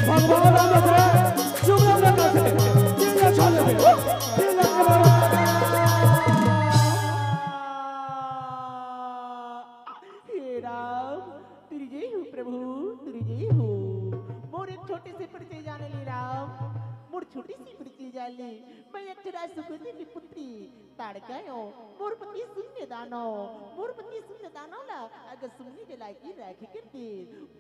भगवान राम रखे, शुभ राम रखे, दिल रक्षा रखे, दिल रक्षा। हे राम, तुर जय हो प्रभु, तुर जय हो। मोर एक छोटे से परिचय जाने ले राम, मोर छोटे से परिचय जाने ले। मैं एक ठो राजसुकुंती की पुत्री ताड़का हो। मोर पति शून्य दानव, मोर पति शून्य दानव ला अगर सुमनी जला के राखे कर दे,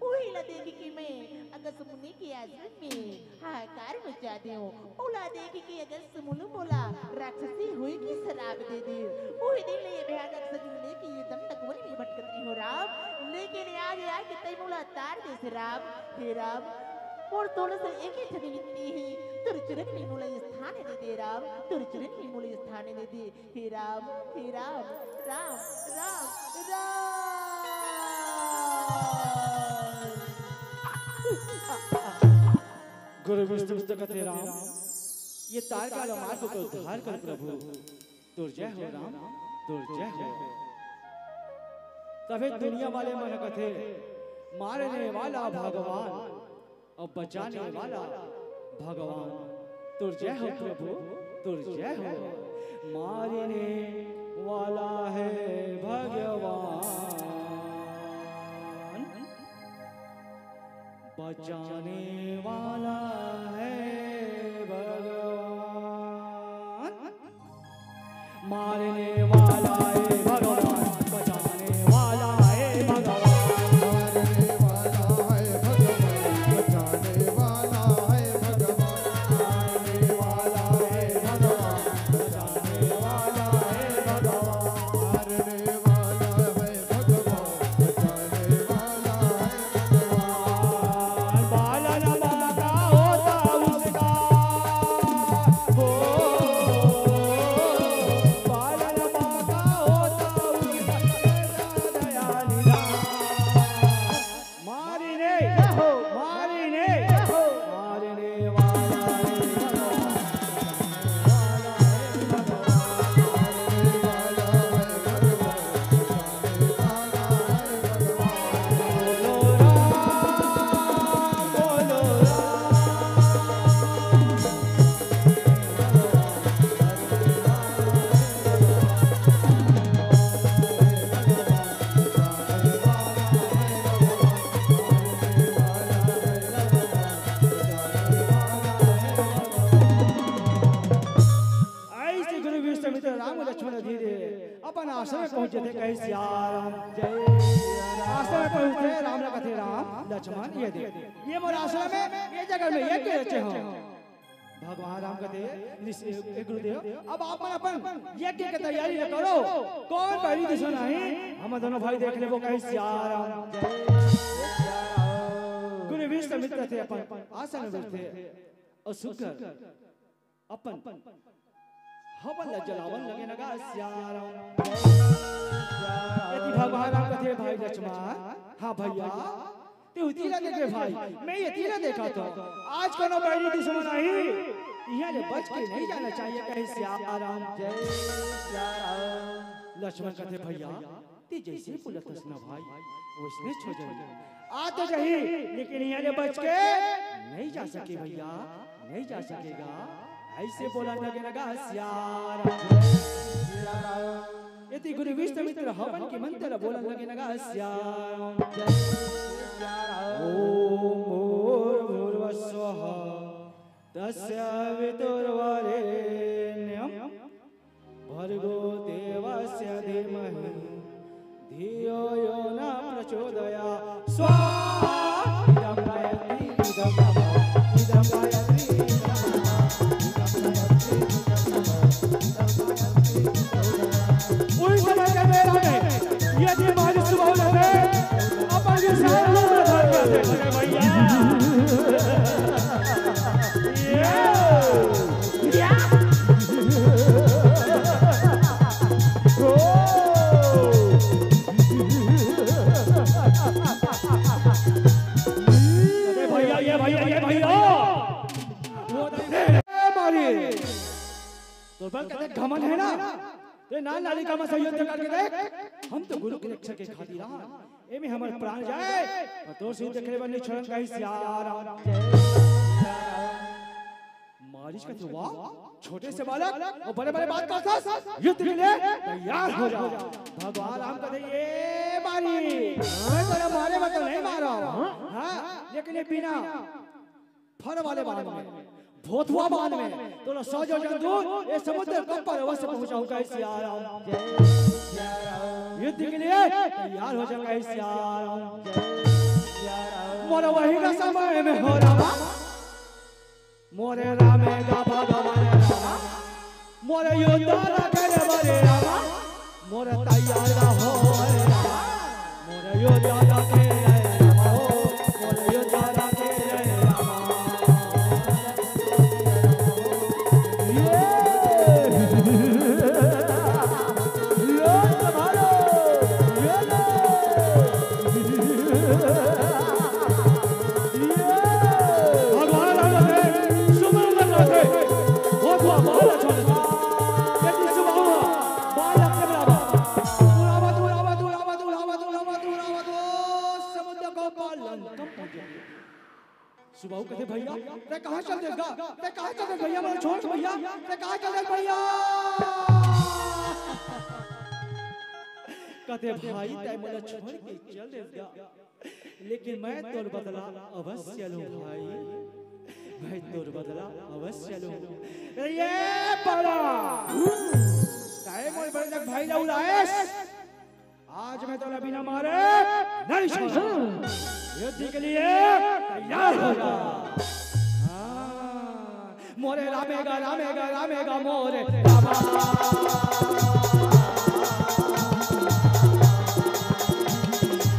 उही ला देख के मैं अगर सुमनी के आश्रम में हाहाकार मचा देव। ओला देख के अगर सुमलू मोला राक्षसी होए के सराप दे दे, उही दिन ले ये भयानक शरीर लेके ये दम तक वन में भटकत रही हो राम। लेकिन आज आके तै मोला तार दे से राम। हे राम, मोर तोर से एक ही ठन विनती हे, तोर चरण में मोला स्थान दे दे राम, तोर चरण में मोला स्थान दे दे। हे राम, हे राम, राम, राम, राम। गुरु विष्णु जगत हे राम, ये तार काला मार को उद्धार कर प्रभु। तोर जय हो राम, तोर जय हो। तभे दुनिया वाले मन कथे, मारने वाला भगवान, अब बचाने वाला भगवान। तोर जय हो प्रभु, तोर जय हो। मारने वाला है भगवान, बचाने वाला है भगवान। मारने वाला है भगवान, बचाने वाला है भगवान। मारने वाला है भगवान, बचाने वाला है भगवान। मारने वाला है भगवान, बचाने वाला है भगवान। मारने वाला है भगवान, बचाने वाला है भगवान। बालन बांका होता उसका, हो, बालन बांका होता उसका, दयानिधा। मारने, मारने, मारने वाला है भगवान। ऐसे गुरु विश्वामित्र राम लक्ष्मण धीरे अपन आश्रम में पहुंचे थे, कहे सिया राम। जय सिया राम। आश्रम में पहुंचे, राम ने कथे, राम लक्ष्मण ये दे, ये मोर आश्रम में, ये जगह में यज्ञ रचे हो। भगवान राम कथे, निस-, ए गुरुदेव, अब आप मन अपन यज्ञ के तैयारी ल करो, कौन बैरी दिसो नहीं, हम दोनों भाई देख लेबो, कहे सिया राम। जय सिया राम। गुरु विश्वामित्र थे अपन आश्रम में बैठे और सुकर अपन हवन ला जलावन लगे नगा सिया राम। यदि भगवान राम कथे, भाई लक्ष्मण, हाँ भैया, ते उती ला देखे भाई, मैं यती ला देखा तो आज कोनो बैरी दुश्मन आही, इहाँ ले बच के नहीं जाना चाहिए, कहे सिया राम। जय सिया राम। लक्ष्मण कथे, भैया, ते जैसे बोलत हस ना भाई, वैसने हो जाही। आ तो जाही, लेकिन इहाँ ले बच के नहीं जा सके भैया, नहीं जा सकेगा। ऐसे बोलन लगे नगा सिया राम। यति गुरु विश्वामित्र हवन के मंत्र बोलन लगे नगा सिया राम। ओम भूर्भुवः स्वः। तस्य वितुर्वरेण्यं भर्गो देवस्य धीमहि धियो यो न प्रचोदयात्। स्वाहा। इदं गायत्री, इदं नमः, इदं गायत्री, इदं नमः, इदं गायत्री, इदं नमः, इदं गायत्री, इदं नमः। उस समय के बेरा में यदि मालिक सुबह उठे, अपन विशाल रूप में धारण कर दे, अरे भैया। ये। या। ओ। अरे भैया, ये भैया, ये भैया। वो तो, ए, मारी। तो बल कहते घमंड है ना? ते नान नाली का मसा युद्ध करके देख, हम तो गुरु के रक्षा के खातिर रहा। एमे हमर प्राण जाए, पर तोर से देखे बर नहीं छोड़न कहीं सियाराम। मारिच का तो वाह, छोटे से बालक और बड़े बड़े बात करथस, युद्ध के लिए तैयार हो जा। भगवान राम कहते, "ये मारी, मैं तोला मारे में तो नहीं मारा हूँ, हाँ, लेकिन ये बिना फर वाले बाण में, भोथुआ बाण में, तोला सौ योजन दूर, ये समुद्र के पार अवश्य पहुंचाऊंगा, सियाराम।" युद्ध के लिए तैयार हो जाऊंगा, सियाराम। मोर वही का समय में हो रामा, मोरे रामे का भगवान रामा, मोरे योद्धा रखे रे बरे रामा, मोरे तैयार रहो रे रामा, मोरे योद्धा रखे रे रामा हो, मोरे योद्धा रखे रे रामा। ये, ये तुम्हारा, ये ले। भगवान राम के सुबह में जाते, भोथुआ बाल छोड़ दे। यदि सुबह हुआ, बाल अपने बराबर। उड़ावा दो, उड़ावा दो, उड़ावा दो, उड़ावा दो, उड़ावा दो, उड़ावा दो। समुद्र को पालन कम हो गया। सुबह कहते, "भैया, ते कहाँ चल देगा? ते कहाँ चल देगा भैया? मोला छोड़ भैया, ते कहाँ चल देगा भैया?" कहते, "भाई, ते मोला छोड़ के चल देगा।" लेकिन मैं तोर बदला अवश्य लूं भाई, मैं तोर बदला अवश्य लूं। ये बड़ा, तय मोर बड़े भाई ला उड़ाएस, आज मैं तोला बिना मारे नहीं छोड़ूं। युद्ध के लिए तैयार हो जा। हाँ। मोरे रामेगा, रामेगा, रामेगा मोरे रामा।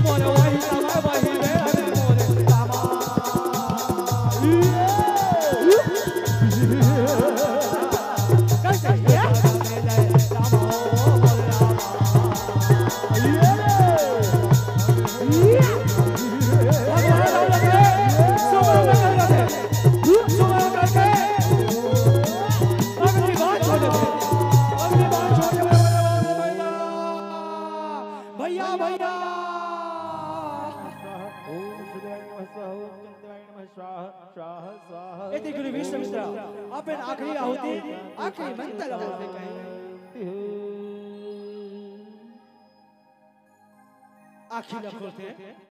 मोरे वही रामा, वही रे रे मोरे रामा। कैसे? ये? रामा, ओ मोरे रामा। ये रे। ये। भगवान राम लगे, सुबह में कर लगे। सुबह करके अगली बार छोड़ देते। अगली बार छोड़ देते। भैया, भैया। ओम शिवाय नमः स्वाहा, ओम चंद्राय नमः स्वाहा, स्वाहा, स्वाहा। यदि गुरु विश्वामित्र अपन आखिरी आहुति, आखिरी मंत्र बोलते कहीं। आखिरी खोलते हैं।